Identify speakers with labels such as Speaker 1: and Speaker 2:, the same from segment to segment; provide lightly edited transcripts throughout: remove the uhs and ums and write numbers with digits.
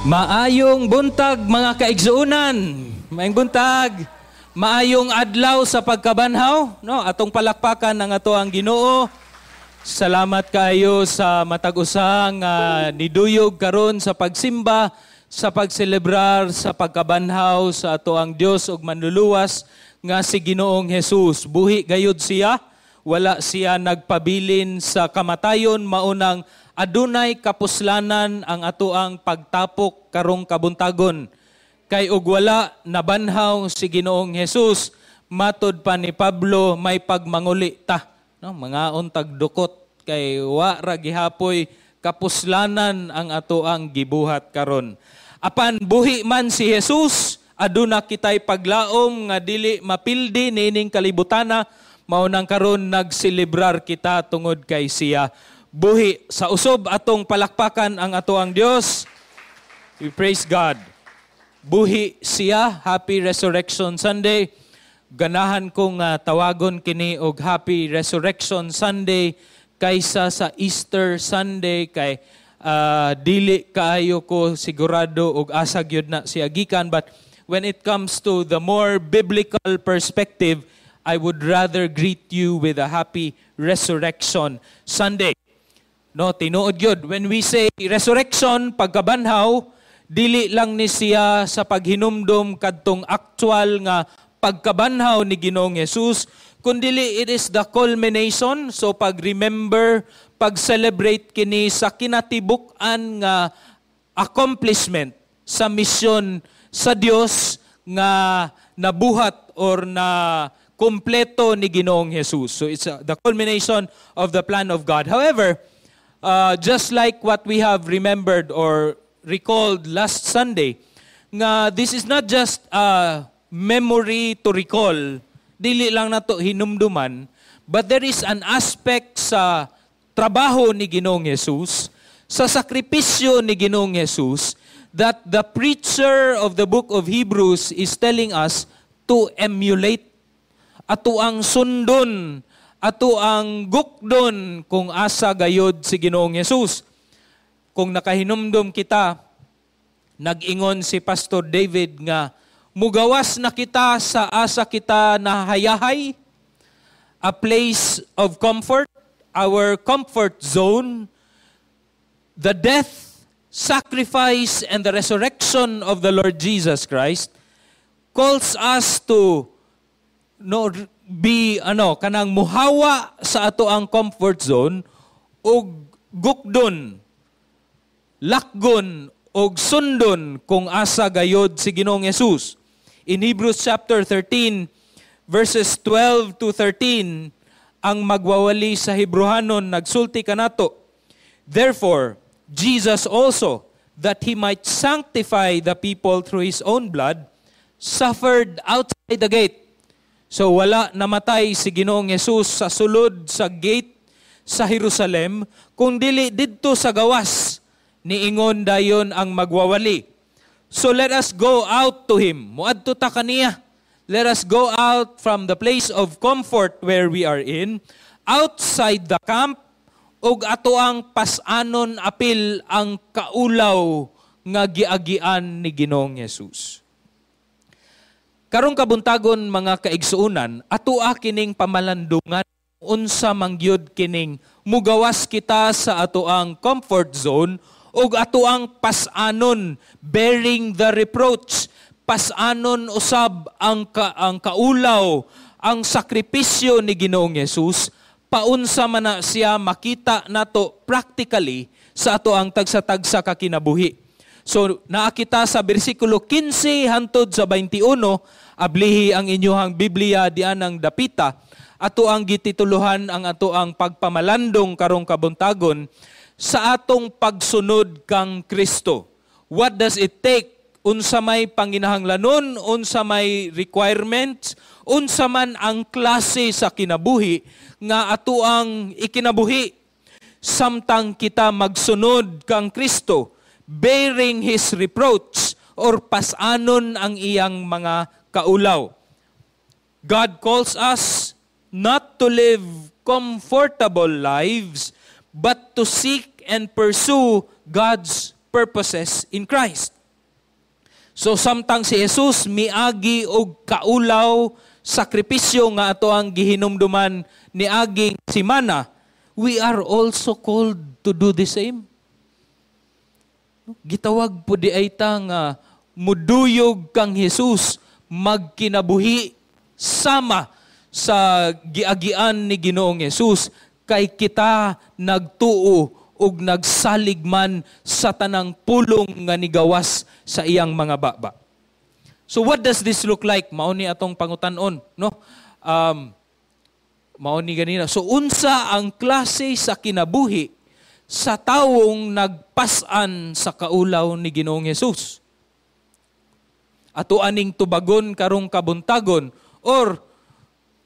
Speaker 1: Maayong buntag, mga kaigsuunan. Maayong buntag. Maayong adlaw sa pagkabanhaw, no? Atong palakpakan ang atoang Ginoo. Salamat kaayo sa matag usa nga niduyog karon sa pagsimba, sa pagselebrar sa pagkabanhaw sa atoang Dios ug Manluluwas nga si Ginoong Jesus. Buhi gayud siya, wala siya nagpabilin sa kamatayon, maunang adunay kapuslanan ang atoang pagtapok karong kabuntagon. Kay og wala nabanhaw si Ginoong Jesus, matod pa ni Pablo, may pagmanguli ta. No, mangaon tag dukot kay wa ra gihapoy kapuslanan ang atoang gibuhat karon. Apan buhi man si Jesus, aduna kitay paglaom nga dili mapildi niining kalibutana, mao nang karon nagselebrar kita tungod kay siya buhi. Sa usob, atong palakpakan ang atoang Dios. We praise God. Buhi siya. Happy Resurrection Sunday. Ganahan kong tawagon kini og Happy Resurrection Sunday kaysa sa Easter Sunday kay dili kaayo ko sigurado og asa gyud na siya gikan, but when it comes to the more biblical perspective, I would rather greet you with a Happy Resurrection Sunday. No, tinuod gyud. When we say resurrection, pagkabanhaw, dili lang ni siya sa paghinumdom kadtong actual nga pagkabanhaw ni Ginoong Jesus, kundili it is the culmination. So pag-remember, pag-celebrate kini sa kinatibuk-an nga accomplishment sa misyon sa Dios nga nabuhat or na kumpleto ni Ginoong Jesus. So it's the culmination of the plan of God. However, just like what we have remembered or recalled last Sunday, nga this is not just a memory to recall, dili lang nato hinumduman, but there is an aspect sa trabaho ni Ginoong Jesus, sa sakripisyo ni Ginoong Jesus, that the preacher of the book of Hebrews is telling us to emulate. Ato ang sundon, ato ang gukdon kung asa gayod si Ginoong Jesus. Kung nakahinumdum kita, nag-ingon si Pastor David nga mugawas na kita sa asa kita nahayahay, a place of comfort, our comfort zone. The death, sacrifice, and the resurrection of the Lord Jesus Christ calls us to, no, be ano, kanang muhawa sa ato ang comfort zone ug gukdon, lakgon og sundon kung asa gayod si Ginoong Jesus. In Hebrews chapter 13 verses 12 to 13, ang magwawali sa Hebrohanon nagsulti kanato, "Therefore, Jesus also, that he might sanctify the people through his own blood, suffered outside the gate." So wala namatay si Ginoong Jesus sa sulod sa gate sa Jerusalem, kung dili didto sa gawas. Niingon dayon ang magwawali, "So let us go out to him." Muadto ta kaniya. Let us go out from the place of comfort where we are in, outside the camp, ug ato ang pasanon apil ang kaulaw nga giagian ni Ginoong Jesus. Karong kabuntagon, mga kaigsuonan, ato kining pamalandungan unsa mangyud kining mugawas kita sa atoang comfort zone ug atoang pasanon, bearing the reproach, pasanon usab ang kaulaw, ang sakripisyo ni Ginoong Jesus. Paunsa man na siya makita nato practically sa atoang tagsa-tagsa ka kinabuhi? So naa kita sa bersikulo 15 hantod sa 21. Ablihi ang inyuhang Biblia diyan ang dapita. Ato ang gitituluhan ang ato ang pagpamalandong karong kabuntagon sa atong pagsunod kang Kristo. What does it take? Unsa may panginahanglanon, unsa may requirements, unsa man ang klase sa kinabuhi nga ato ang ikinabuhi samtang kita magsunod kang Kristo, bearing His reproach or pasanon ang iyang mga kaulaw? God calls us not to live comfortable lives, but to seek and pursue God's purposes in Christ. So samtang si Jesus miagi og kaulaw, sakripisyo nga ato ang gihinumduman niaging simana, we are also called to do the same. Gitawag po diay ta nga muduyog kang Jesus, magkinabuhi sama sa giagian ni Ginoong Jesus, kay kita nagtuo ug nagsalig man sa tanang pulong nga nigawas sa iyang mga baba. So what does this look like? Mao ni atong pangutan-on, no? Mao ni ganina. So unsa ang klase sa kinabuhi sa tawong nagpas-an sa kaulaw ni Ginoong Hesus? Ato aning tubagon karong kabuntagon or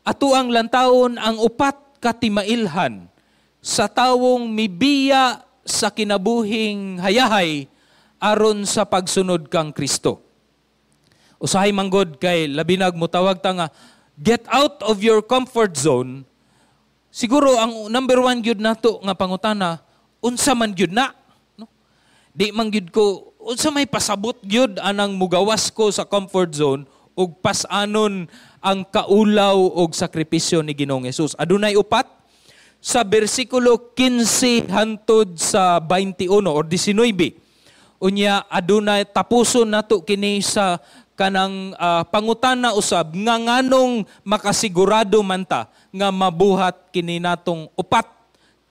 Speaker 1: ato ang lantawon ang upat ka timailhan sa tawong mibiya sa kinabuhing hayahay aron sa pagsunod kang Kristo. Usahay manggod kay labinag mutawag ta nga get out of your comfort zone. Siguro ang number one gyud nato nga pangutana, unsa man gyud na? No? Di man gyud ko, unsa may pasabot gyud anang mugawas ko sa comfort zone ug pas-anon ang kaulaw og sakripisyo ni Ginoong Hesus? Adunay upat sa bersikulo 15 hantod sa 21 or 19. Unya adunay tapuson nato kini sa kanang pangutana usab nga nganong makasigurado man ta nga mabuhat kini natong upat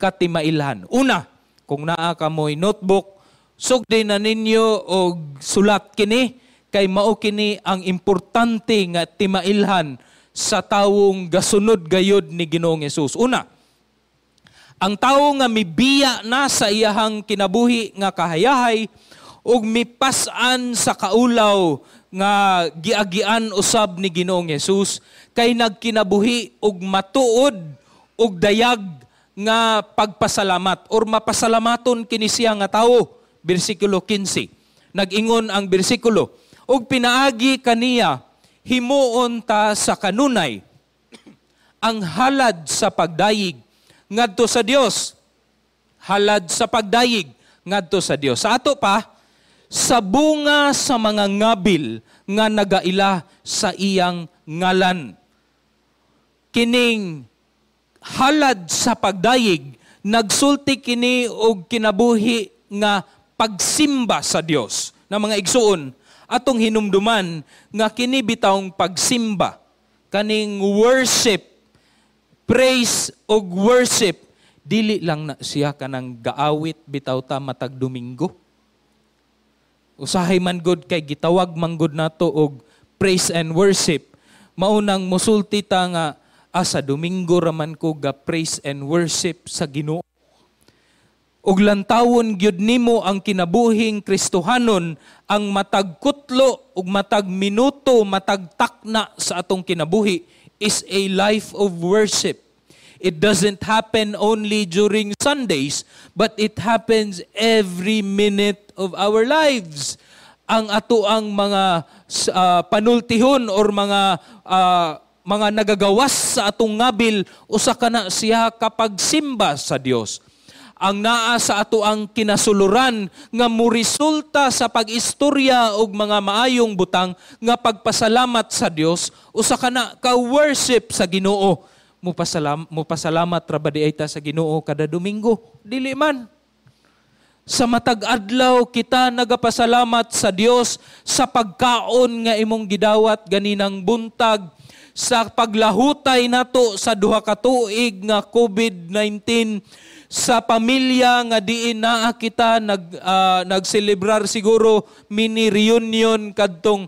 Speaker 1: ka timailhan. Una, kung naa kamoy notebook, sugdi na ninyo og sulat kini kay mao kini ang importante nga timailhan sa tawong gasunod gayod ni Ginoong Hesus. Una, ang tawo nga mibiya na sa iyahang kinabuhi nga kahayahay ug mipas-an sa kaulaw nga giagian usab ni Ginoong Hesus kay nagkinabuhi og matuod og dayag nga pagpasalamat or mapasalamaton kini siya nga tawo. Bersikulo 15. Nag-ingon ang bersikulo, ug pinaagi kaniya himuon ta sa kanunay ang halad sa pagdayig ngadto sa Dios. Halad sa pagdayig ngadto sa Dios. Sa ato pa, sa bunga sa mga ngabil nga nagaila sa iyang ngalan. Kining halad sa pagdayig, nagsulti kini og kinabuhi nga pagsimba sa Dios. Na mga igsuon, atong hinumduman nga kini bitawng pagsimba, kaning worship, praise og worship, dili lang na siya kanang gaawit bitaw ta matag Domingo. Usahay man gud kay gitawag man gud nato og praise and worship. Maunang musulti ta nga sa Domingo raman ko ga praise and worship sa Ginoo. Ug lantawon gyud nimo ang kinabuhing Kristohanon ang matag kutlo ug matag minuto, matag takna sa atong kinabuhi is a life of worship. It doesn't happen only during Sundays, but it happens every minute of our lives. Ang ato ang mga panultihon or mga nagagawas sa atong ngabil, usa ka na siya kapag simba sa Dios. Ang naa sa ato ang kinasuluran nga moresulta sa pag-istorya og mga maayong butang nga pagpasalamat sa Dios, usa ka na ka-worship sa Ginoo. Mupasalamat ra ba di ay ta sa Ginoo kada Domingo? Dili man. Sa matag adlaw kita nagapasalamat sa Dios sa pagkaon nga imong gidawat ganinang buntag, sa paglahutay nato sa 2 ka tuig nga COVID-19, sa pamilya nga diin naa kita nagselebrar siguro mini reunion kadtong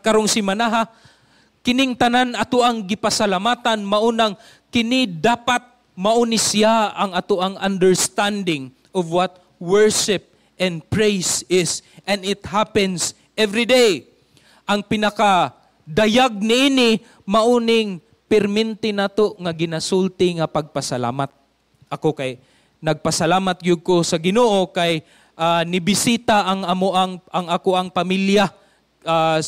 Speaker 1: karong simanaha. Kining tanan ato ang gipasalamatan, maunang kini dapat mauni siya ang ato ang understanding of what worship and praise is, and it happens every day. Ang pinaka dayag niini mauning pirminti nato nga ginasulti nga pagpasalamat. Ako kay nagpasalamat gyud ko sa Ginoo kay nibisita ang amo ang ako ang pamilya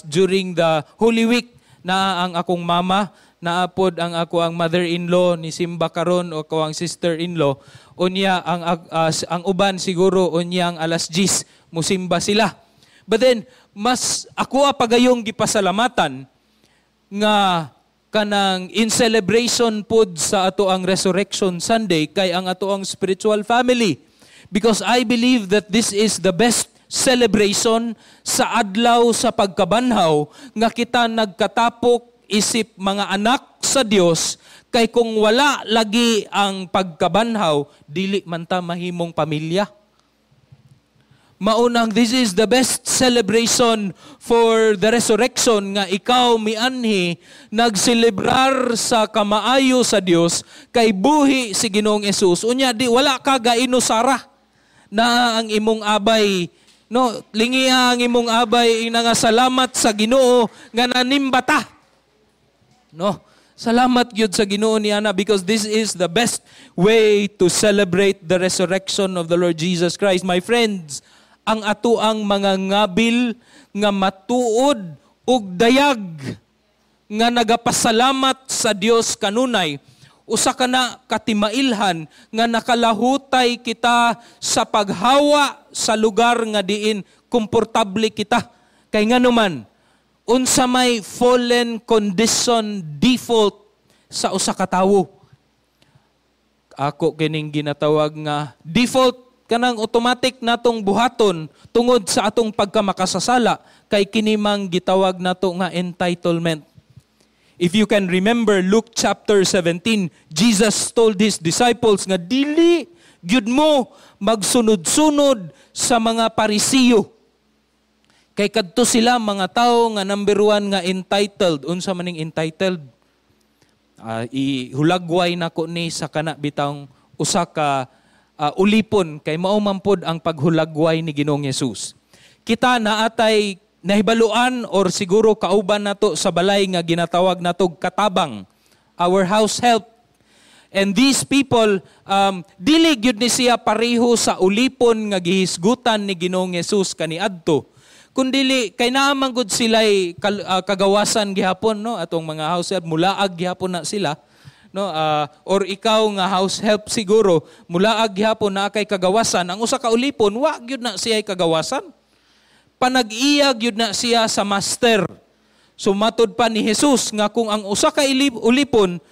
Speaker 1: during the Holy Week. Na ang akong mama, naapod ang ako ang mother-in-law ni Simba karon o ako ang sister-in-law. Unya ang uban siguro unyang alas 10 musimba sila. But then, mas ako pagayong gipasalamatan nga kanang in celebration pod sa ato ang Resurrection Sunday kay ang ato ang spiritual family. Because I believe that this is the best celebration sa adlaw sa pagkabanhaw nga kita nagkatapok isip mga anak sa Dios, kay kung wala lagi ang pagkabanhaw, dili man ta mahimong pamilya. Maunang this is the best celebration for the resurrection nga ikaw mianhi nagselebrar sa kamaayo sa Dios kay buhi si Ginoong Hesus. Unya di wala ka gainusara na ang imong abay, no, lingiha ang imong abay ina nga salamat sa Ginoo nga nanimbata, no? Salamat gyud sa Ginoo ni ana because this is the best way to celebrate the resurrection of the Lord Jesus Christ. My friends, ang ato ang mga ngabil nga matuod ug dayag nga nagapasalamat sa Dios kanunay, usa ka na katimailhan nga nakalahutay kita sa paghawa sa lugar nga diin komportable kita. Kay nganuman, unsa may fallen condition default sa usa ka tawo? Ako kining ginatawag nga default, kanang automatic natong buhaton tungod sa atong pagkamakasasala, kay kini mang gitawag nato nga entitlement. If you can remember Luke chapter 17, Jesus told his disciples nga dili gyud mo magsunod-sunod sa mga Parisiyo. Kay kadto sila mga tawo nga number one nga entitled. Unsa maning entitled? Ihulagway nako ni sa kana bitang usa ka ulipon, kay mao man pod ang paghulagway ni Ginoong Hesus. Kita naatay nahibaluan or siguro kauban nato sa balay nga ginatawag nato katabang, our house help. And these people, dili gyud ni siya pareho sa ulipon nga gihisgutan ni Ginoong Hesus kaniadto. Kundili kay naa man gud sila'y kagawasan gihapon, no, atong mga house help mulaag gihapon na sila, no, or ikaw nga house help siguro mulaag gihapon na kay kagawasan. Ang usa ka ulipon, wa gyud na siya kagawasan, panag-iya gyud na siya sa master. So matud pa ni Jesus nga kung ang usa ka ulipon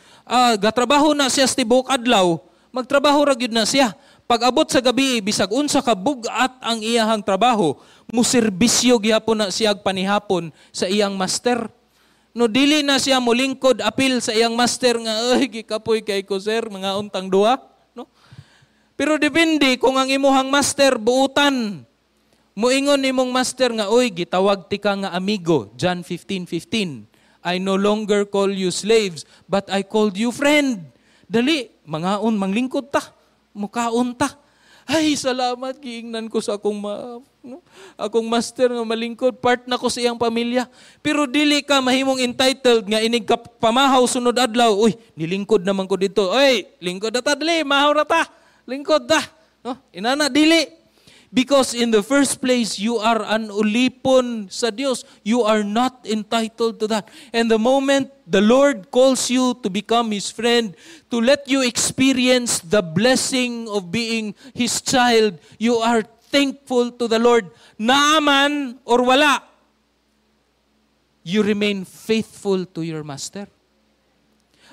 Speaker 1: gatrabaho na siya sa tibuok adlaw, magtrabaho ra gyud na siya. Pag-abot sa gabi, bisag unsa ka bug-at ang iyahang trabaho, muserbisyo gihapon na siya panihapon sa iyang master. No, dili na siya molingkod apil sa iyang master nga, "Ay, gikapoy kay ko, sir, mga untang duha," no? Pero depende kung ang imuhang master buutan. Muingon nimong master nga, "Oy, gitawag tika nga amigo." John 15:15. "I no longer call you slaves, but I called you friend." Dali, mangaon, manglingkod ta. Mukaon ta. Ay, salamat, giingnan ko sa akong no? Akong master nga malingkod, part na ko sa iyang pamilya. Pero dili ka mahimong entitled nga inig ka pamahaw sunod adlaw, "Uy, nilingkod naman ko dito. Uy, lingkod na ta, dali, mahaw na ta. Lingkod ta." No? Inana, dili. Because in the first place, you are an ulipon sa Dios. You are not entitled to that. And the moment the Lord calls you to become His friend, to let you experience the blessing of being His child, you are thankful to the Lord. Naaman or wala, you remain faithful to your master.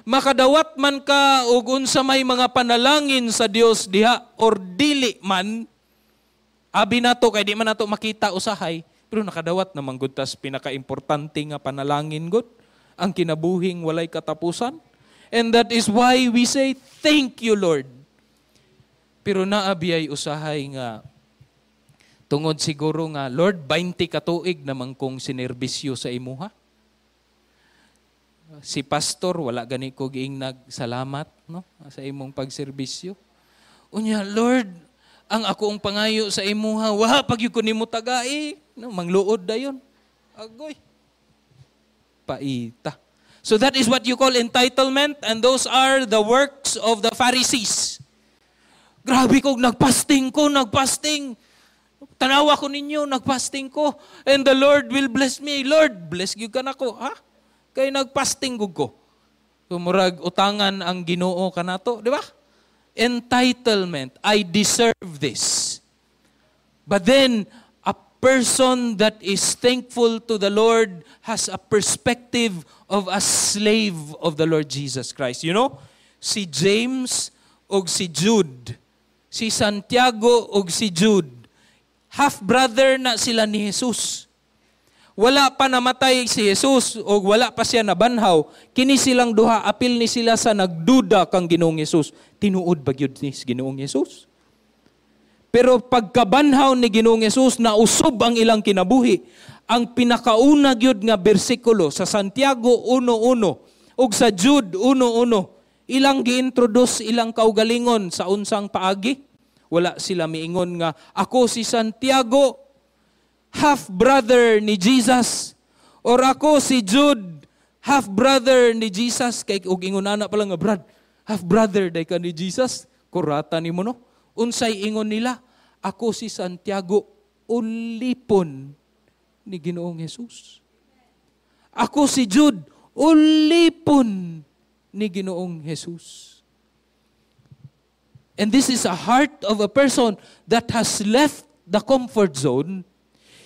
Speaker 1: Makadawat man ka og unsa may mga panalangin sa Dios diha or dili man, abi nato kay di man nato makita usahay, pero nakadawat naman gud tas pinakaimportante nga panalangin gud, ang kinabuhing walay katapusan. And that is why we say, "Thank you, Lord." Pero naabi ay usahay nga tungod siguro nga, "Lord, 20 ka tuig naman kong sinerbisyo sa imuha. Si pastor, wala gani ko giingnag salamat, no, sa imong pagserbisyo. Unya, Lord, ang ako ang pangayo sa imuha, wa pag ko nimo tagai, no, mangluod dayon." Agoy. Paita. So that is what you call entitlement, and those are the works of the Pharisees. "Grabe ko, nagpasting ko, nagpasting. Tanawa ko ninyo, nagpasting ko. And the Lord will bless me. Lord, bless gyud ka nako." Ha? Kay nagpasting gud ko. Kumurag utangan ang Ginoo kanato, di ba? Entitlement. I deserve this. But then, Person that is thankful to the Lord has a perspective of a slave of the Lord Jesus Christ. Si James og si Jude, si Santiago og si Jude, half-brother na sila ni Jesus. Wala pa namatay si Jesus o wala pa siya nabanhaw, kini silang duha, apil ni sila sa nagduda kang Ginoong Jesus. Tinuod ba gyud ni Ginoong Jesus? Pero pagkabanhaw ni Ginoong Jesus, nausob ang ilang kinabuhi. Ang pinakauna gyud nga bersikulo sa Santiago 1:1 ug sa Jude 1:1, ilang gi-introduce ilang kaugalingon sa unsang paagi. Wala sila miingon nga, "Ako si Santiago, half-brother ni Jesus," or "Ako si Jude, half-brother ni Jesus." Kay og ingon ana pa lang nga, "Brad, half-brother day ka ni Jesus, kurata nimo, no?" Unsay ingon nila? "Ako si Santiago, ulipon ni Ginoong Jesus. Ako si Jude, ulipon ni Ginoong Jesus." And this is a heart of a person that has left the comfort zone.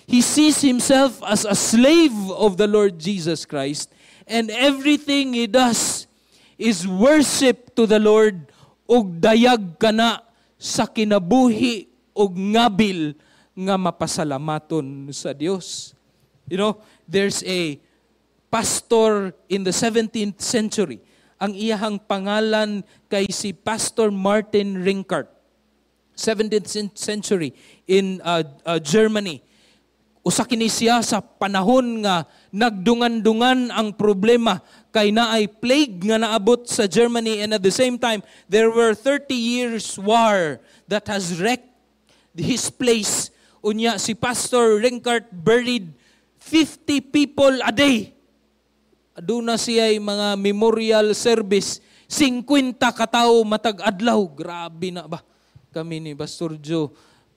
Speaker 1: He sees himself as a slave of the Lord Jesus Christ, and everything he does is worship to the Lord ug dayag kana sa kinabuhi ug ngabil nga mapasalamaton sa Dios. There's a pastor in the 17th century. Ang iyahang pangalan kay si Pastor Martin Rinkart. 17th century in Germany. Usa kini siya sa panahon nga nagdungan-dungan ang problema kay naay plague nga naabot sa Germany, and at the same time there were 30 years war that has wrecked his place. Unya si Pastor Rinkart buried 50 people a day. Aduna siya mga memorial service, 50 katawo matag adlaw. Grabe na ba? Kami ni Pastor Joe,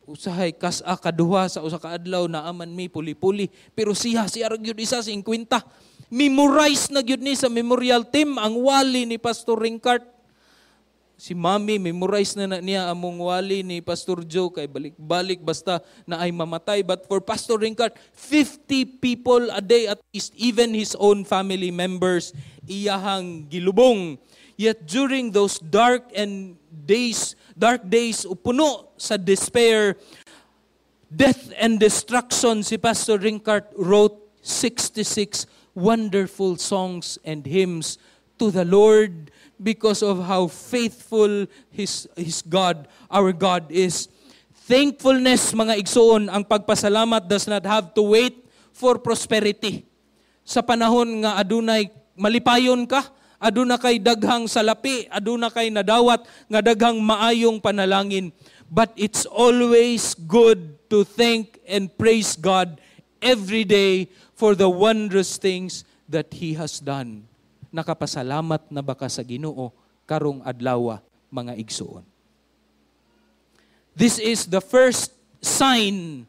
Speaker 1: usahay kas-a kaduha sa usa ka adlaw naaman mi puli-puli, pero siya siya ra gyud isa 50. Memorize na gyud ni sa memorial team ang wali ni Pastor Rinkart. Si Mami, memorize na niya among wali ni Pastor Joe kay balik-balik basta na ay mamatay. But for Pastor Rinkart, 50 people a day at least, even his own family members, iyahang gilubong. Yet during those dark days, puno sa despair, death and destruction, si Pastor Rinkart wrote 66 wonderful songs and hymns to the Lord because of how faithful his God, our God is. Thankfulness, mga igsoon, ang pagpasalamat does not have to wait for prosperity. Sa panahon nga adunay malipayon ka, aduna kay daghang salapi, aduna kay nadawat nga daghang maayong panalangin. But it's always good to thank and praise God every day for the wondrous things that He has done. Nakapasalamat na ba ka sa Ginoo karong adlaw, mga igsoon? This is the first sign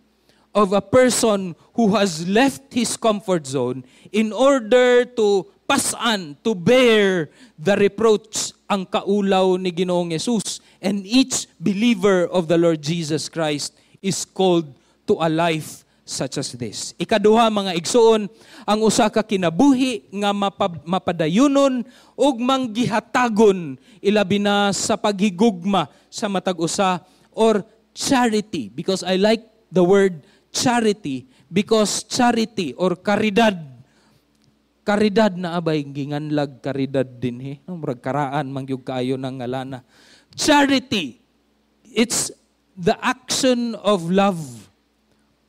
Speaker 1: of a person who has left his comfort zone in order to pasan, to bear the reproach, ang kaulaw ni Ginoong Jesus. And each believer of the Lord Jesus Christ is called to a life such as this. Ikaduha, mga igsoon, ang usa ka kinabuhi nga mapadayunon ug manggihatagon, ilabi na sa paghigugma sa matag usa or charity, because I like the word charity, because charity or karidad, karidad na abay ginganlag karidad din he, no, murag karaan man gyud kaayo ng ngalana. Charity, it's the action of love.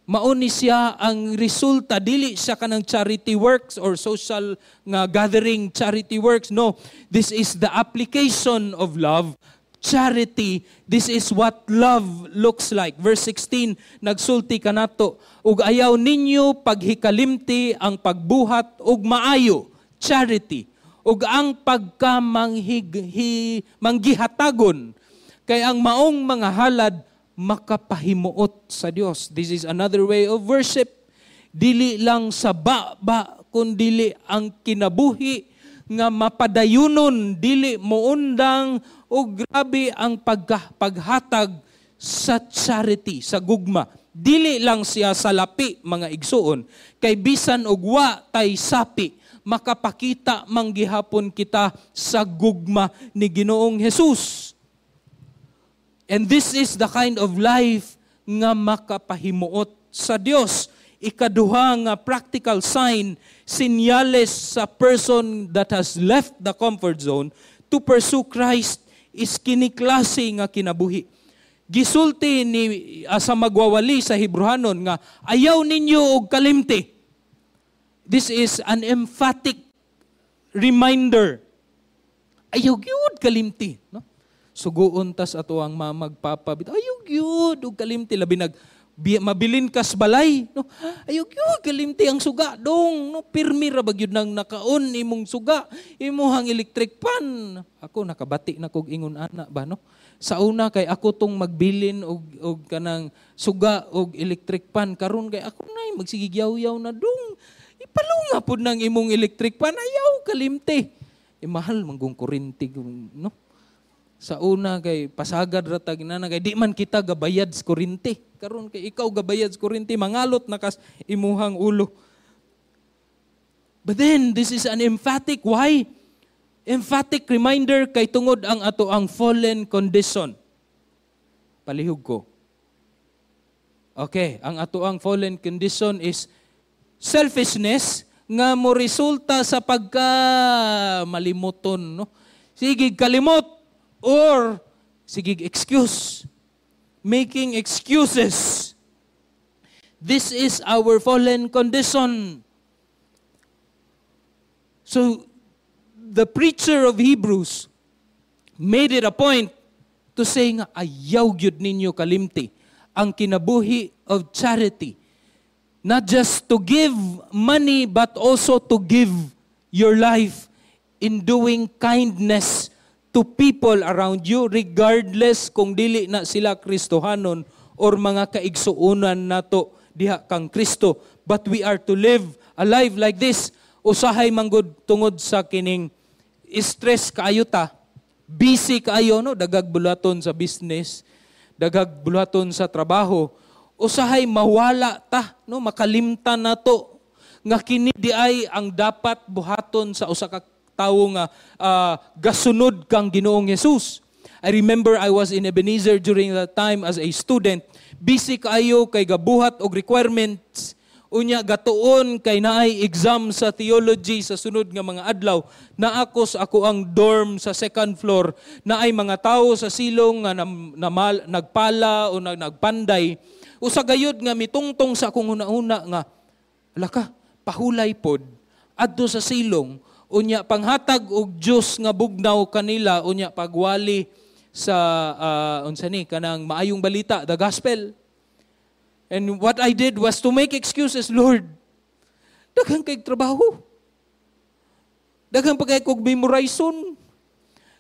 Speaker 1: Mauni siya ang resulta, dili siya kanang charity works or social nga gathering charity works. No, this is the application of love. Charity, this is what love looks like. Verse 16, nagsulti kanato, "Ug ayaw ninyo paghikalimti ang pagbuhat og maayo," charity, "ug ang pagkamanghi mانggihatagon, kay ang maong mga halad makapahimuot sa Dios." This is another way of worship. Dili lang sa ba, kundili ang kinabuhi nga mapadayunon, dili moundang o grabe ang paghatag sa charity, sa gugma. Dili lang siya salapi, mga igsuon, kay bisan og wa tay sapi, makapakita manggihapon kita sa gugma ni Ginoong Jesus. And this is the kind of life nga makapahimuot sa Dios. Ikaduha nga practical sign, sinyales sa person that has left the comfort zone to pursue Christ is kini klase nga kinabuhi. Gisulti ni sa magwawali sa Hebrehanon nga ayaw ninyo og kalimti. This is an emphatic reminder. Ayaw gyud kalimti, no? Suguon tas ato ang mamagpapa. Ayaw gyud og kalimti, labi nag mabilin kas balay, no? Ayaw gyud kalimti ang suga dong, no? Pirmi ra ba gyud nang nakaon imong suga, imuhang electric pan. Ako nakabati na kog ingon ana ba, no? Sa una kay ako tong magbilin og kanang suga og electric pan, karon kay ako nay magsigigyaw-yaw na dong. Ipalunga pud nang imong electric pan, ayaw kalimti. E mahal manggong kuryente, no? Sa una kay pasagad ra ta ginana kay di man kita gabayad sa kuryente. Karon kay ikaw gabayad sa kuryente, mangalot na kas imuhang ulo. But then this is an emphatic, why? Emphatic reminder kay tungod ang ato ang fallen condition. Palihog ko. Okay, ang ato ang fallen condition is selfishness nga mo resulta sa pagka malimuton, no? Sige kalimot or sige excuse. Making excuses. This is our fallen condition. So the preacher of Hebrews made it a point to say nga ayaw gyud ninyo kalimti ang kinabuhi of charity. Not just to give money but also to give your life in doing kindness to people around you, regardless kung dili na sila Kristohanon or mga kaigsuonan nato diha kang Kristo. But we are to live a life like this. Usahay manggod tungod sa kining stress kaayo ta, busy kaayo, no, dagag bulaton sa business, dagag bulaton sa trabaho, usahay mawala ta, no, makalimtan nato nga kini di ay ang dapat buhaton sa usa ka tawo nga gasunod kang Ginoong Hesus. I remember I was in Ebenezer during that time as a student. Busy kaayo kay gabuhat og requirements. Unya gatuon kay naay exam sa theology sa sunod nga mga adlaw. Naa ko sa ako ang dorm sa second floor. Naay mga tawo sa silong nga nagpala o nagpanday. Usa gayud nga mitungtong sa akong hunahuna nga ala ka, pahulay pod adto sa silong, unya panghatag og Dios nga bugnaw kanila, unya pagwali sa unsa ni kanang maayong balita, the gospel. And what I did was to make excuses. Lord, daghan kay trabaho. Daghan pa kay kog memorizon.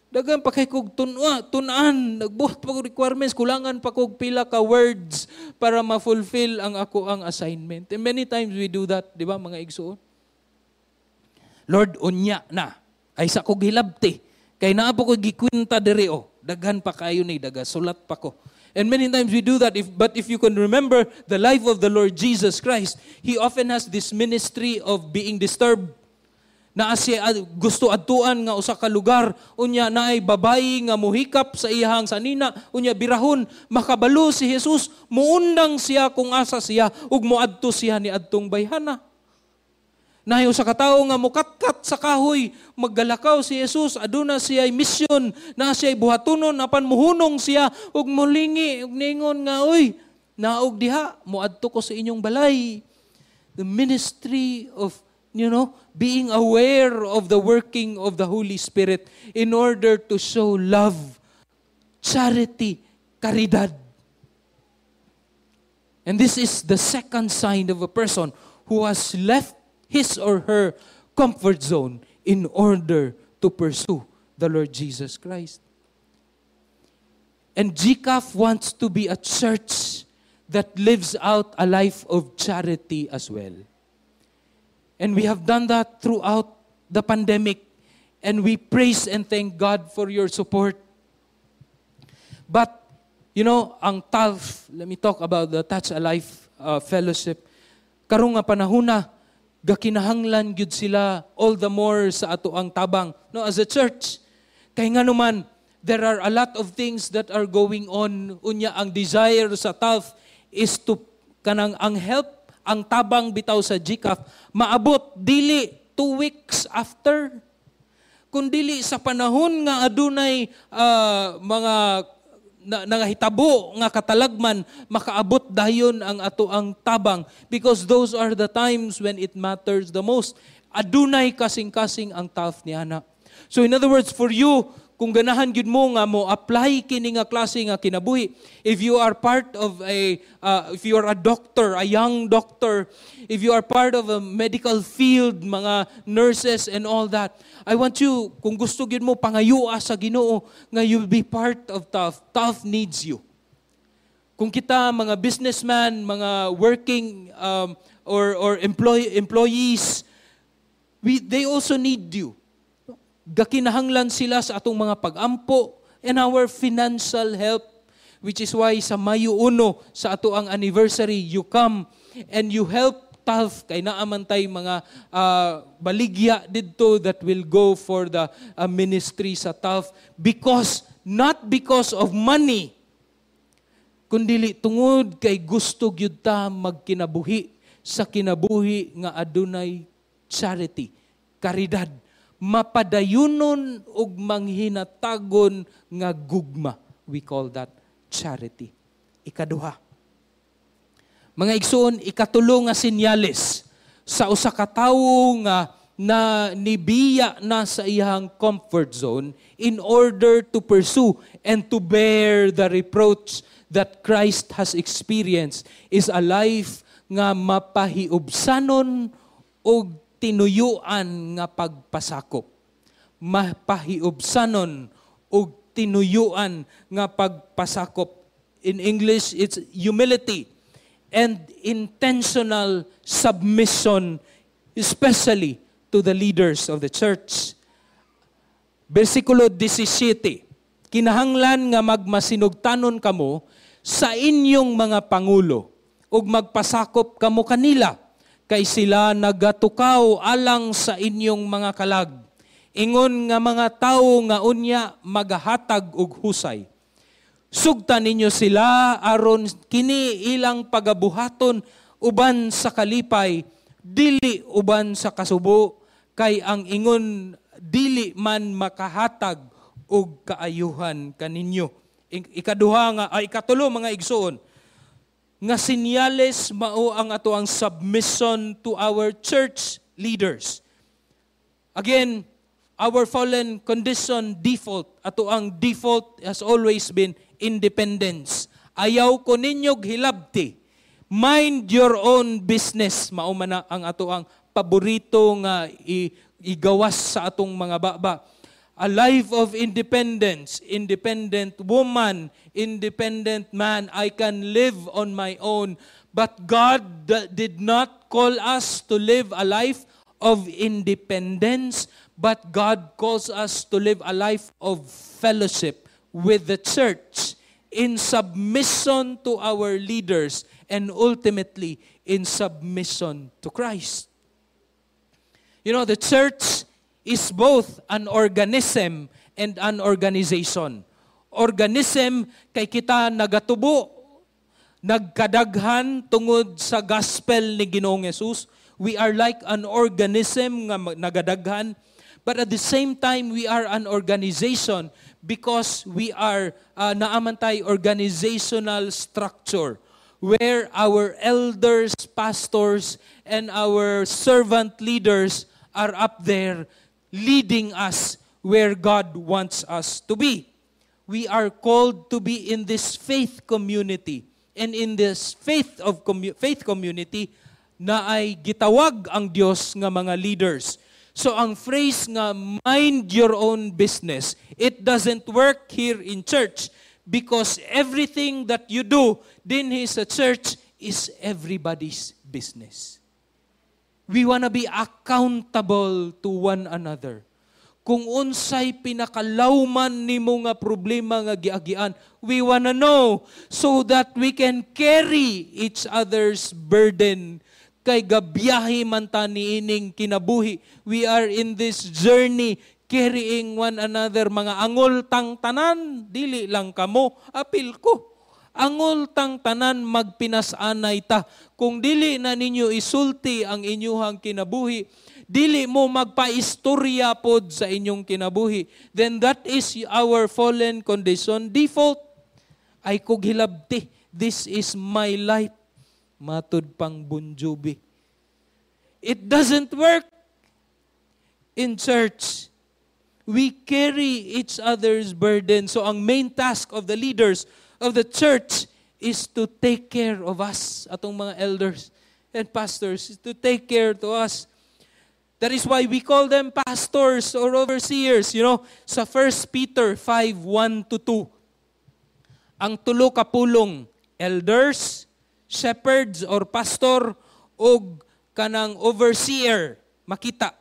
Speaker 1: Daghan pa kay kog tun-an, nagbuhat pa kog requirements, kulangan pa kog pila ka words para ma-fulfill ang ako ang assignment. And many times we do that, di ba, mga igsuon? Lord, unya na. Ay sa kog hilabti. Kay naa po ko gikwinta diri oh. Daghan pa kayo ni, daga sulat pa ko. And many times we do that. But if you can remember the life of the Lord Jesus Christ, He often has this ministry of being disturbed. Naa siya gusto adtuan nga usa ka lugar, unya naay babayi nga muhikap sa iyahang sanina, unya birahon, makabalo si Jesus, muundang siya kung asa siya ug moadto siya ni adtong bayhana. Naay usa ka tawo nga mukatkat sa kahoy, maggalakaw si Jesus, aduna siya mission, na siya buhatunon, apan muhunong siya ug mulingi ug ningon nga, "Oy, naog diha, moadto ko sa inyong balay." The ministry of being aware of the working of the Holy Spirit in order to show love, charity, caridad. And this is the second sign of a person who has left his or her comfort zone in order to pursue the Lord Jesus Christ. And GCAF wants to be a church that lives out a life of charity as well. And we have done that throughout the pandemic. And we praise and thank God for your support. But Ang TALF, let me talk about the Touch a Life Fellowship. Karong nga panahona, gakinahanglan gyud sila all the more sa ato ang tabang, no, as a church. Kay nga naman, there are a lot of things that are going on. Unya ang desire sa TALF is to kanang ang help, ang tabang bitaw sa GCAF maabot dili 2 weeks after, kundili sa panahon nga adunay mga nangahitabo nga katalagman, makaabot dayon ang ato ang tabang, because those are the times when it matters the most. Adunay kasing-kasing ang TALF niana. So in other words, for you, kung ganahan gyud mo nga mo apply kini nga klase nga kinabuhi, if you are a doctor, a young doctor, if you are part of a medical field, mga nurses and all that, I want you, kung gusto gyud mo, pangayua sa Ginoo nga you'll be part of TALF. TALF needs you. Kung kita mga businessman, mga working or employees, they also need you. Gakinahanglan sila sa atong mga pagampo and our financial help, which is why sa Mayo 1, sa ato ang anniversary, you come and you help TALF kay naa man tay mga baligya didto that will go for the ministry sa TALF, because not because of money, kundili tungod kay gusto gyud ta magkinabuhi sa kinabuhi nga adunay charity, karidad, mapadayunon ug manghinatagon nga gugma. We call that charity. Ikaduha, mga igsoon, ikatulo nga senyales sa usa ka tawo nga na nibiya na sa iyang comfort zone in order to pursue and to bear the reproach that Christ has experienced is a life nga mapahiubsanon og tinuyuan nga pagpasakop. Mapahiubsanon og tinuyuan nga pagpasakop. In English, it's humility and intentional submission, especially to the leaders of the church. Versikulo 17, "Kinahanglan nga magmasinugtanon kamo sa inyong mga pangulo ug magpasakop kamo kanila, kay sila nagatukaw alang sa inyong mga kalag, ingon nga mga tawo nga unya magahatag og husay. Sugtan ninyo sila aron kini ilang pagabuhaton uban sa kalipay, dili uban sa kasubo, kay ang ingon dili man makahatag og kaayuhan kaninyo." Ikaduha nga ay ikatulo, mga igsoon, nga sinyales mao ang ato ang submission to our church leaders. Again, our fallen condition, default, ato ang default has always been independence. Ayaw ko ninyog hilabti. Mind your own business. Mao man na ang ato ang paborito nga igawas sa atong mga baba. A life of independence, independent woman, independent man. I can live on my own. But God did not call us to live a life of independence, but God calls us to live a life of fellowship with the church in submission to our leaders and ultimately in submission to Christ. The church is both an organism and an organization. Organism kay kita nagatubo, nagkadaghan tungod sa gospel ni Ginoong Hesus. We are like an organism nga nagadaghan, but at the same time we are an organization because we are naa man tay organizational structure where our elders, pastors, and our servant leaders are up there leading us where God wants us to be. We are called to be in this faith community. And in this faith community na ay gitawag ang Dios nga mga leaders. So ang phrase nga "mind your own business," it doesn't work here in church because everything that you do dinhi sa church is everybody's business. We wanna be accountable to one another. Kung unsay pinakalawman nimo nga problema nga giagian, we wanna know so that we can carry each other's burden. Kay gabiyahe man ta niining kinabuhi. We are in this journey carrying one another. Mga angol tang tanan, dili lang kamo, apil ko. Angol tang tanan, magpinas-anay ta. Kung dili na ninyo isulti ang inyuhang kinabuhi, dili mo magpaistorya pod sa inyong kinabuhi, then that is our fallen condition default. Ay kog hilabti, this is my life. Matud pang Bon Jovi. It doesn't work in church. We carry each other's burden. So ang main task of the leaders of the church is to take care of us, atong mga elders and pastors, is to take care to us. That is why we call them pastors or overseers. Sa 1 Peter 5, 1 to 2, ang tulo ka pulong, elders, shepherds or pastor, og kanang overseer, makita.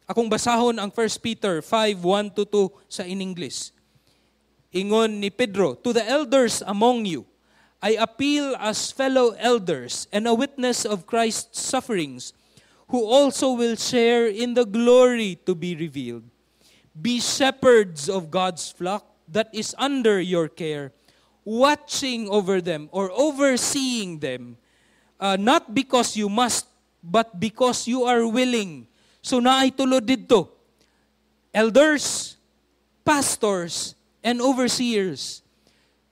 Speaker 1: Akong basahon ang 1 Peter 5, 1 to 2 sa in English. Ingon ni Pedro, "To the elders among you, I appeal as fellow elders and a witness of Christ's sufferings, who also will share in the glory to be revealed. Be shepherds of God's flock that is under your care, watching over them or overseeing them, not because you must, but because you are willing." So naay tulo didto. Elders, pastors, and overseers.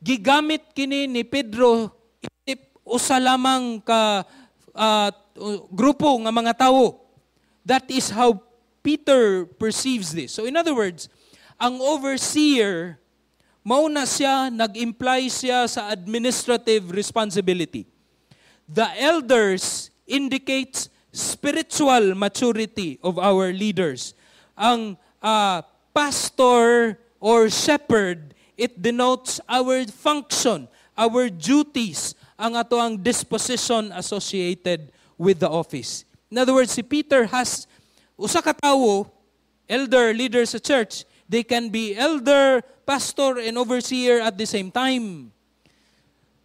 Speaker 1: Gigamit kini ni Pedro isip usa lamang ka grupo nga mga tawo. That is how Peter perceives this. So in other words, ang overseer, mauna siya, nag-imply siya sa administrative responsibility. The elders indicates spiritual maturity of our leaders. Ang pastor or shepherd, it denotes our function, our duties, ang ato ang disposition associated with the office. In other words, si Peter has usa ka tawo, elder, leader sa church, they can be elder, pastor, and overseer at the same time.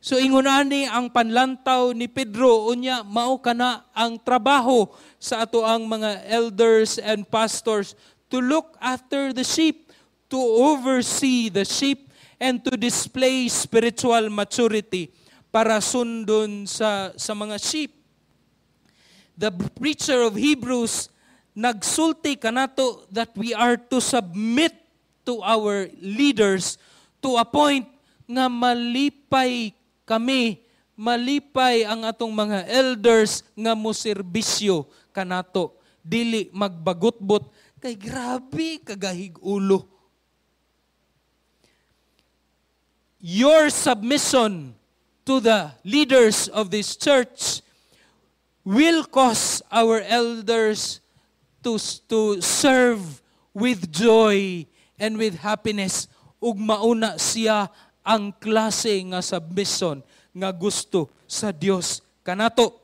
Speaker 1: So ingon ani ang panlantaw ni Pedro, unya mao kana ang trabaho sa ato ang mga elders and pastors to look after the sheep, to oversee the sheep and to display spiritual maturity para sundon sa mga sheep. The preacher of Hebrews nagsulti kanato that we are to submit to our leaders to a point nga malipay kami, malipay ang atong mga elders nga moserbisyo kanato. Dili magbagutbot kay grabe kagahig ulo. Your submission to the leaders of this church will cause our elders to serve with joy and with happiness, ug mauna siya ang klase nga submission nga gusto sa Dios kanato.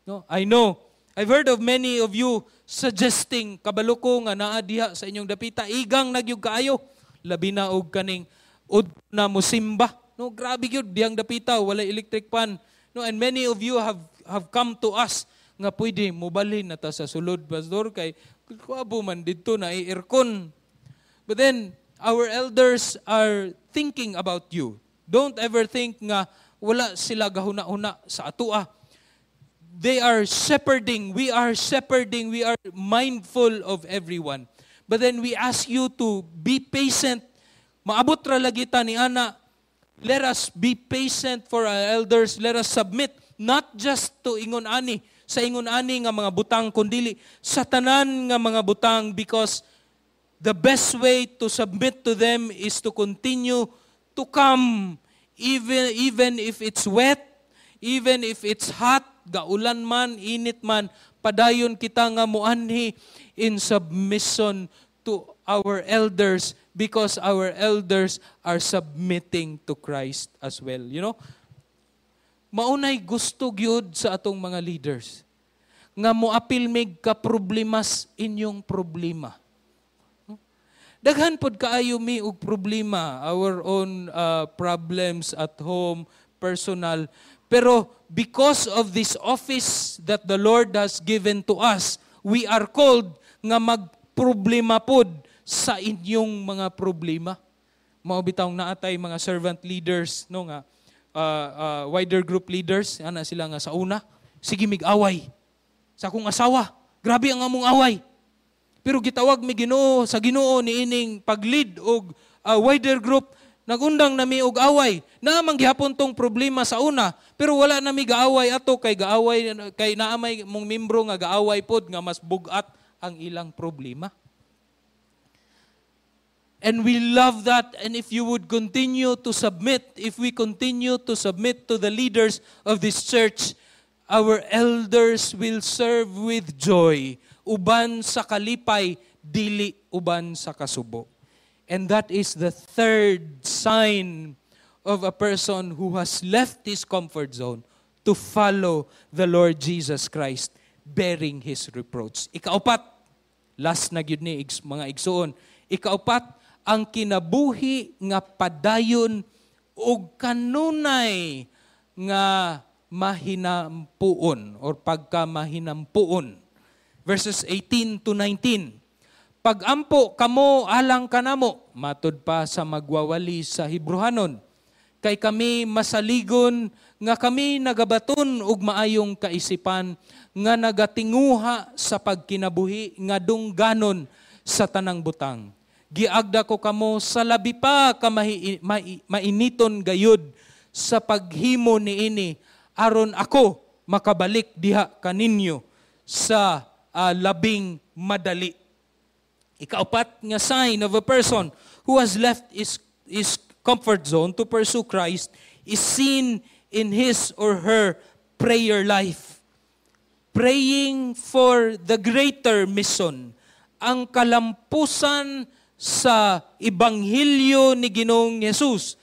Speaker 1: No, I know. I've heard of many of you suggesting, kabalo ko nga naa diha sa inyong dapita igang nagyug kaayo, labi na og kaning ud na musimba. No, grabe gyud diyang dapita, wala electric pan. No, and many of you have come to us nga pwede mobalhin na ta sa sulod, pastor, kay kuabo man didto na aircon. But then our elders are thinking about you. Don't ever think nga wala sila gahuna-huna sa atua. They are shepherding. We are shepherding. We are mindful of everyone. But then we ask you to be patient. Maabot ra lagi ta ni ana. Let us be patient for our elders. Let us submit not just to ingon ani, sa ingon ani nga mga butang, kundili sa tanan nga mga butang, because the best way to submit to them is to continue to come even if it's wet, even if it's hot, gaulan man, init man, padayon kita nga muanhi in submission to our elders because our elders are submitting to Christ as well. Maunay gusto gyud sa atong mga leaders nga moapil mig ka problemas inyong problema. Daghan pod kaayo mi og problema, our own problems at home, personal. Pero because of this office that the Lord has given to us, we are called nga magproblema pod sa inyong mga problema. Mao bitawng naatay mga servant leaders, no, nga wider group leaders, ana sila nga sa una, sige mig away sa akong asawa. Grabe ang among away. Pero gitawag mi Ginoo sa Ginoo niining pag-lead og wider group, nagundang nami og away. Naa man gihapon tong problema sa una, pero wala na mi gaaway ato kay gaaway kay naa may mong membro nga gaaway pod nga mas bugat ang ilang problema. And we love that. And if you would continue to submit, if we continue to submit to the leaders of this church, our elders will serve with joy. Uban sa kalipay, dili uban sa kasubo. And that is the third sign of a person who has left his comfort zone to follow the Lord Jesus Christ, bearing His reproach. Ikaupat, last na gyud ni, mga igsuon. Ikaupat, ang kinabuhi nga padayon og kanunay nga mahinampuon or pagka mahinampuon. Verses 18 to 19. "Pagampo kamo alang kanamo," matud pa sa magwawali sa Hebrehanon, "kay kami masaligon nga kami nagabaton og maayong kaisipan nga nagatinguha sa pagkinabuhi nga dungganon sa tanang butang. Giagda ko kamo sa labi pa ka mainiton gayud sa paghimo niini aron ako makabalik diha kaninyo sa labing madali." Ikaupat nga sign of a person who has left his comfort zone to pursue Christ is seen in his or her prayer life. Praying for the greater mission, ang kalampusan sa ebanghelyo ni Ginoong Jesus.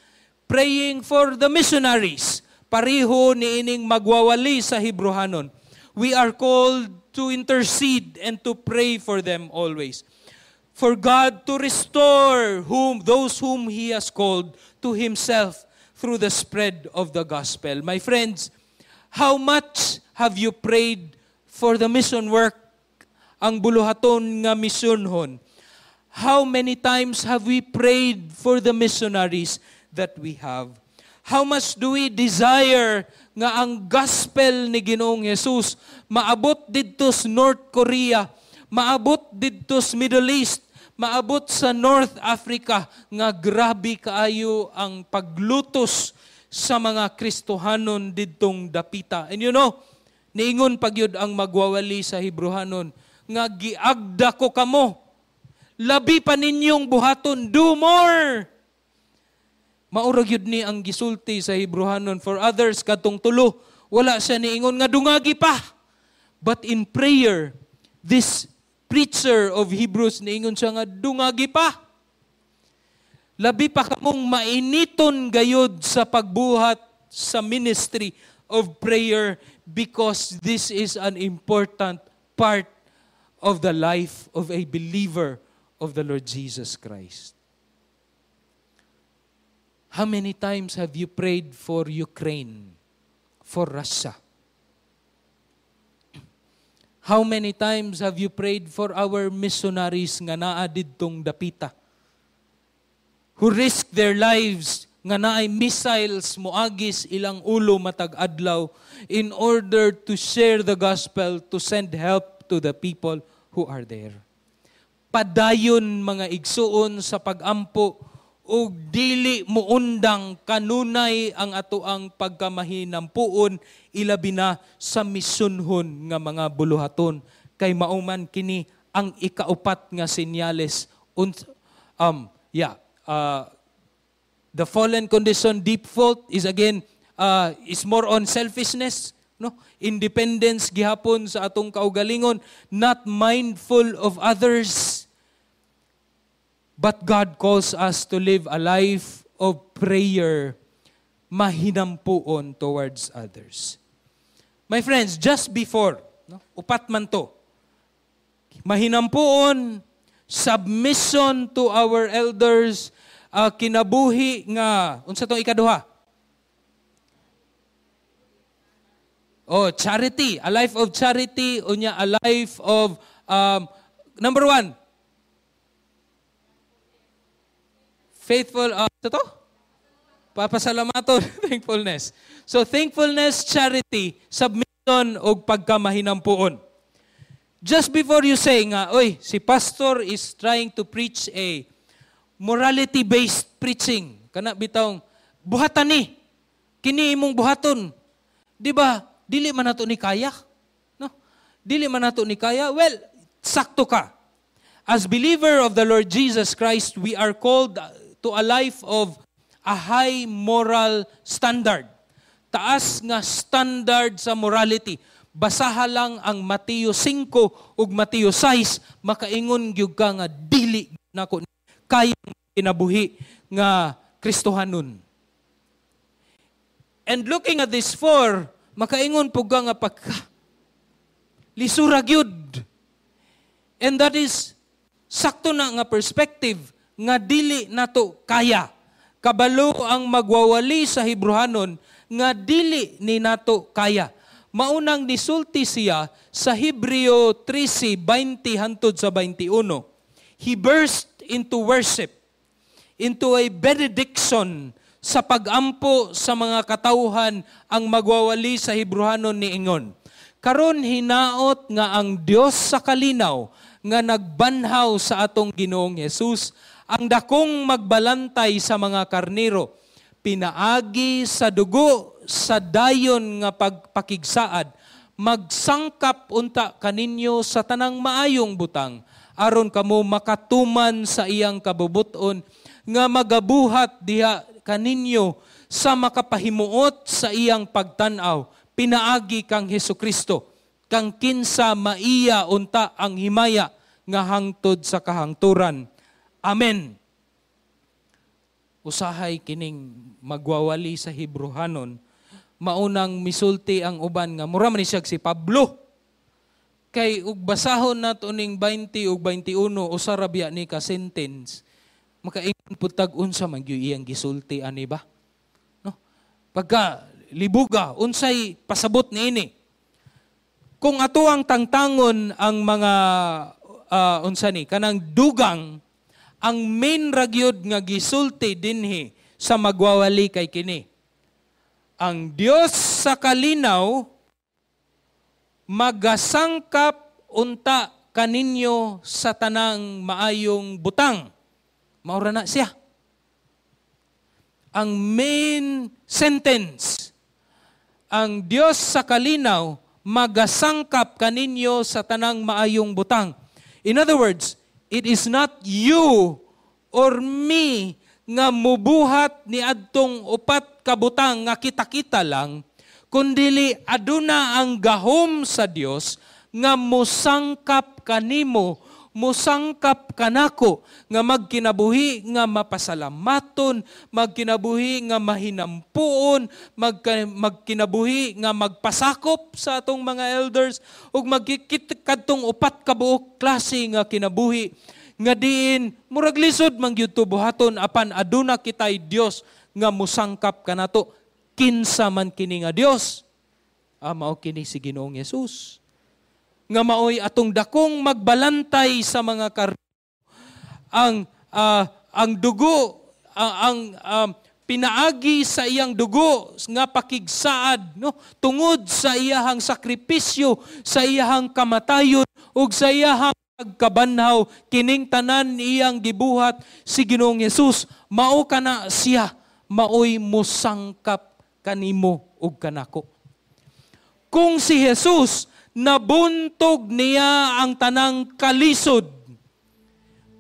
Speaker 1: Praying for the missionaries, pareho ni ining magwawali sa Hebrehanon. We are called to intercede and to pray for them always. For God to restore whom those whom He has called to Himself through the spread of the gospel. My friends, how much have you prayed for the mission work, ang buluhaton nga misyonhon? How many times have we prayed for the missionaries that we have? How much do we desire nga ang gospel ni Ginoong Jesus maabot didto sa North Korea, maabot didto sa Middle East, maabot sa North Africa nga grabe kaayo ang paglutos sa mga Kristohanon didtong dapita? And niingon pagyud ang magwawali sa Hebrehanon nga giagda ko kamo, labi pa ninyong buhaton, do more. Mao ra gyud ni ang gisulti sa Hebrehanon. For others, kadtong tulo, wala siya niingon nga dungagi pa. But in prayer, this preacher of Hebrews, niingon siya nga dungagi pa. Labi pa kamong mainiton gayod sa pagbuhat sa ministry of prayer because this is an important part of the life of a believer of the Lord Jesus Christ. How many times have you prayed for Ukraine, for Russia? How many times have you prayed for our missionaries nga naa didtong dapita, who risk their lives nga naay missiles moagis ilang ulo matag adlaw in order to share the gospel, to send help to the people who are there? Padayon, mga igsuon, sa pagampo ug dili muundang kanunay ang atoang pagkamahinampuon, ilabi na sa misyonhon nga mga buluhaton, kay mao man kini ang ikaupat nga senyales. Yeah, the fallen condition, default is again is more on selfishness, no, independence gihapon sa atong kaugalingon, not mindful of others. But God calls us to live a life of prayer, mahinampuon towards others. My friends, just before, no, upat man to. Mahinampuon, Submission to our elders, kinabuhi nga unsa tong ikaduha? Oh, charity, a life of charity, unya a life of number one, faithful, ito? Papasalamaton, thankfulness. So thankfulness, charity, submission, og pagkamahinampuon. Just before you say nga, oy, si pastor is trying to preach a morality-based preaching. Kana bitawng, buhatan ni, kini imong buhaton. Di ba? Dili man nato ni kaya. No? Dili man nato ni kaya. Well, sakto ka. As believer of the Lord Jesus Christ, we are called to a life of a high moral standard. Taas nga standard sa morality. Basaha lang ang Mateo 5 ug Mateo 6, makaingon gyud ka nga dili nako kaya kinabuhi nga Kristohanon. And looking at these four, makaingon pug ka nga pagka lisura gyud. And that is sakto na nga perspective nga dili nato kaya. Kabalo ang magwawali sa Hebrehanon nga dili ni nato kaya. Maunang nisulti siya sa Hebreo 13:20 hantod sa 21. He burst into worship, into a benediction sa pagampo sa mga katawhan ang magwawali sa Hebrehanon niingon. Karon hinaot nga ang Dios sa kalinaw nga nagbanhaw sa atong Ginoong Hesus ang dakong magbalantay sa mga karnero, pinaagi sa dugo sa dayon nga pagpakigsaad, magsangkap unta kaninyo sa tanang maayong butang, aron kamo makatuman sa iyang kabubuton nga magabuhat diha kaninyo sa makapahimuot sa iyang pagtan-aw, pinaagi kang Hesukristo, kang kinsa maiya unta ang himaya nga hangtod sa kahangturan. Amen. Usahay kining magwawali sa Hebrehanon, maunang misulti ang uban nga mura man siya si Pablo. Kay ug basahon nato ning 20 ug 21 usa ra biya ni ka sentence, makaingon pud tag unsa man gyud iyang gisulti ani ba? No? Pagka libuga, unsay pasabot niini? Kung ato ang tangtangon ang mga unsa ni kanang dugang, ang main ragyod nga gisulti dinhi sa magwawali kay kini. Ang Dios sa kalinaw magasangkap unta kaninyo sa tanang maayong butang. Maura na siya. Ang main sentence, ang Dios sa kalinaw magasangkap kaninyo sa tanang maayong butang. In other words, it is not you or me nga mubuhat ni adtong upat ka butang nga kita-kita lang, kundili aduna ang gahom sa Dios nga musangkap kanimo, musangkap kanako, nga magkinabuhi nga mapasalamaton, magkinabuhi nga mahinampuon, magkinabuhi nga magpasakop sa atong mga elders, ug magkikit kadtong upat ka buok klase nga kinabuhi nga diin murag lisod man gyud buhaton, apan aduna kitay Dios nga musangkap kanato. Kinsa man kini nga Dios? Mao kini si Ginoong Hesus nga maoy atong dakong magbalantay sa mga ang dugo, ang pinaagi sa iyang dugo nga pakigsaad, no, tungod sa iyahang sakripisyo, sa iyahang kamatayon ug sa iyahang pagkabanhaw, kining tanan iyang gibuhat si Ginoong Hesus. Mao kana siya, maoy mosangkap kanimo ug kanako. Kung si Jesus nabuntog niya ang tanang kalisod,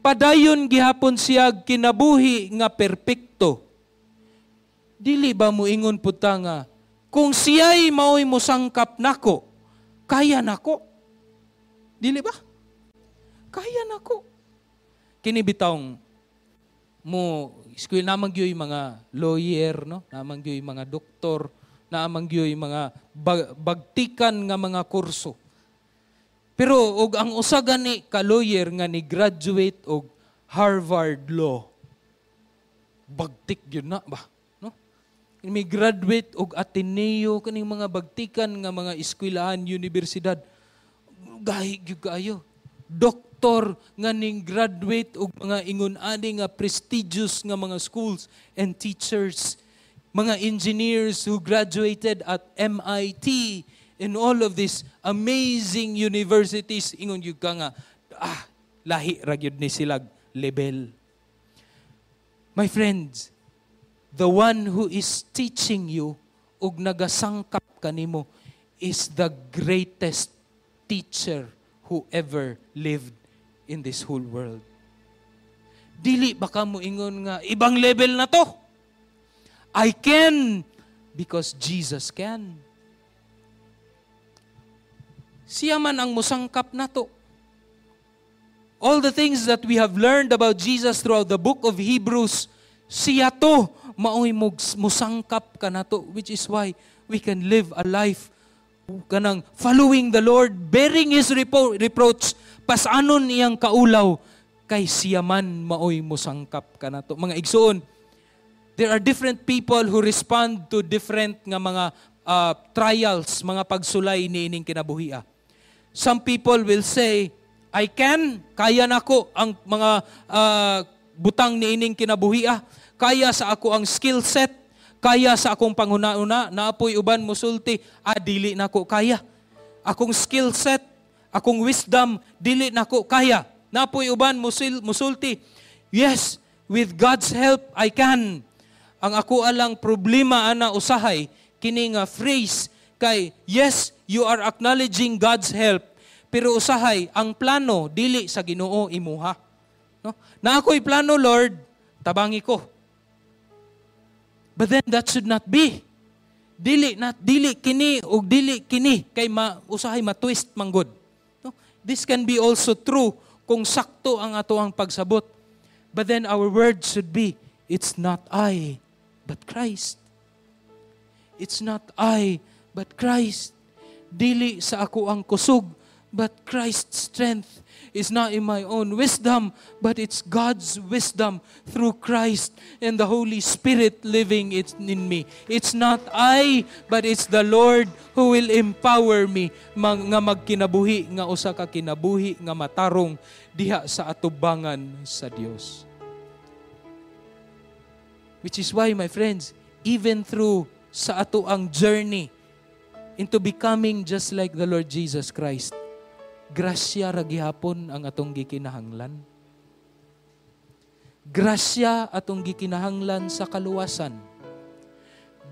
Speaker 1: padayon gihapon siya kinabuhi nga perpekto. Dili ba muingon pud ta nga kung siya'y maoy mosangkap nako, kaya nako? Dili ba? Kaya nako. Kini bitawng mo eskwela namang gyud mga lawyer, no? Namang gyud mga doktor, naamang gyud mga bagtikan nga mga kurso. Pero og ang usa gani ka lawyer nga ni graduate og Harvard Law, bagtik gyud na ba, no? May graduate og Ateneo, kaning mga bagtikan nga mga eskwelahan, universidad, gahi gyud kaayo. Doktor nga ning graduate og mga ingon ani nga prestigious nga mga schools and teachers, mga engineers who graduated at MIT, in all of these amazing universities, ingon gyud ka nga, ah, lahi ra gyud ni silag level. My friends, the one who is teaching you ug nagasangkap kanimo is the greatest teacher who ever lived in this whole world. Dili ba ka mo ingon nga ibang level na to? I can because Jesus can. Siya man ang musangkap nato. All the things that we have learned about Jesus throughout the book of Hebrews, siya to maoy musangkap kanato, which is why we can live a life kanang following the Lord, bearing His reproach, pasanon iyang kaulaw, kay siya man maoy musangkap kanato. Mga igsoon, there are different people who respond to different nga mga trials, mga pagsulay niining kinabuhia. Some people will say, "I can, kaya nako ang mga butang niining kinabuhia. Kaya sa ako ang skill set, kaya sa akong panghuna-una." Naa poy uban musulti, "Ah, dili nako kaya. Akong skill set, akong wisdom, dili nako kaya." Naa poy uban musulti, "Yes, with God's help, I can." Ang ako alang problema ana usahay, kini nga phrase, kay yes, you are acknowledging God's help, pero usahay, ang plano, dili sa Ginoo imuha. No? "Na ako'y plano, Lord, tabangi ko." But then that should not be. Dili na dili kini ug dili kini kay ma usahay ma-twist manggod. No? This can be also true kung sakto ang ato ang pagsabot. But then our words should be, "It's not I, but Christ. It's not I, but Christ." Dili sa ako ang kusog, but Christ's strength is not in my own wisdom, but it's God's wisdom through Christ and the Holy Spirit living in me. It's not I, but it's the Lord who will empower me nga magkinabuhi nga usa ka kinabuhi nga matarong diha sa atubangan sa Dios. Which is why, my friends, even through sa ato ang journey into becoming just like the Lord Jesus Christ, grasya ra gihapon ang atong gikinahanglan. Grasya atong gikinahanglan sa kaluwasan.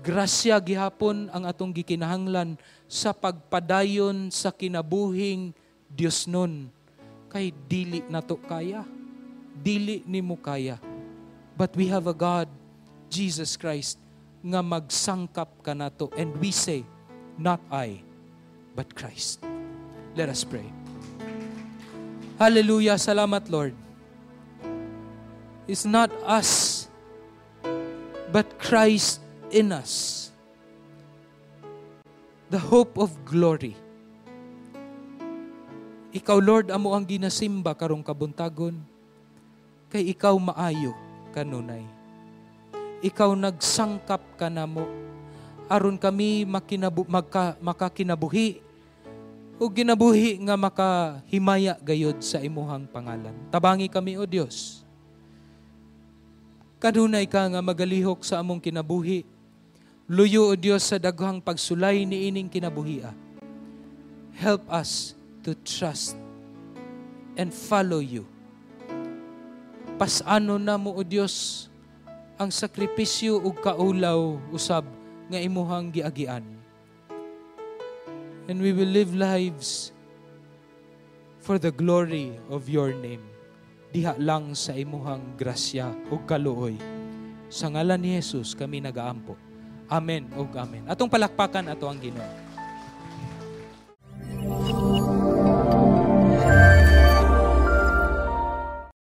Speaker 1: Grasya gihapon ang atong gikinahanglan sa pagpadayon sa kinabuhing Dios nun. Kay dili nato kaya. Dili nimo kaya. But we have a God, Jesus Christ, nga magsangkap kanato. And we say, "Not I, but Christ." Let us pray. Hallelujah. Salamat, Lord. It's not us, but Christ in us. The hope of glory. Ikaw, Lord, amo ang ginasimba karong kabuntagon. Kay ikaw maayo kanunay. Ikaw nagsangkap kanamo aron kami makakinabuhi o ginabuhi nga makahimaya gayod sa imuhang pangalan. Tabangi kami, O Dios. Kanunay ka nga magalihok sa among kinabuhi. Luyo, O Dios, sa daghang pagsulay ni ining kinabuhia. Help us to trust and follow you. Pasano na mo, O Dios, ang sakripisyo ug kaulaw usab nga imuhang giagian. And we will live lives for the glory of your name. Diha lang sa imuhang grasya ug kaluoy. Sa ngalan ni Jesus kami nagaampo. Amen ug amen. Atong palakpakan ato ang Ginoo.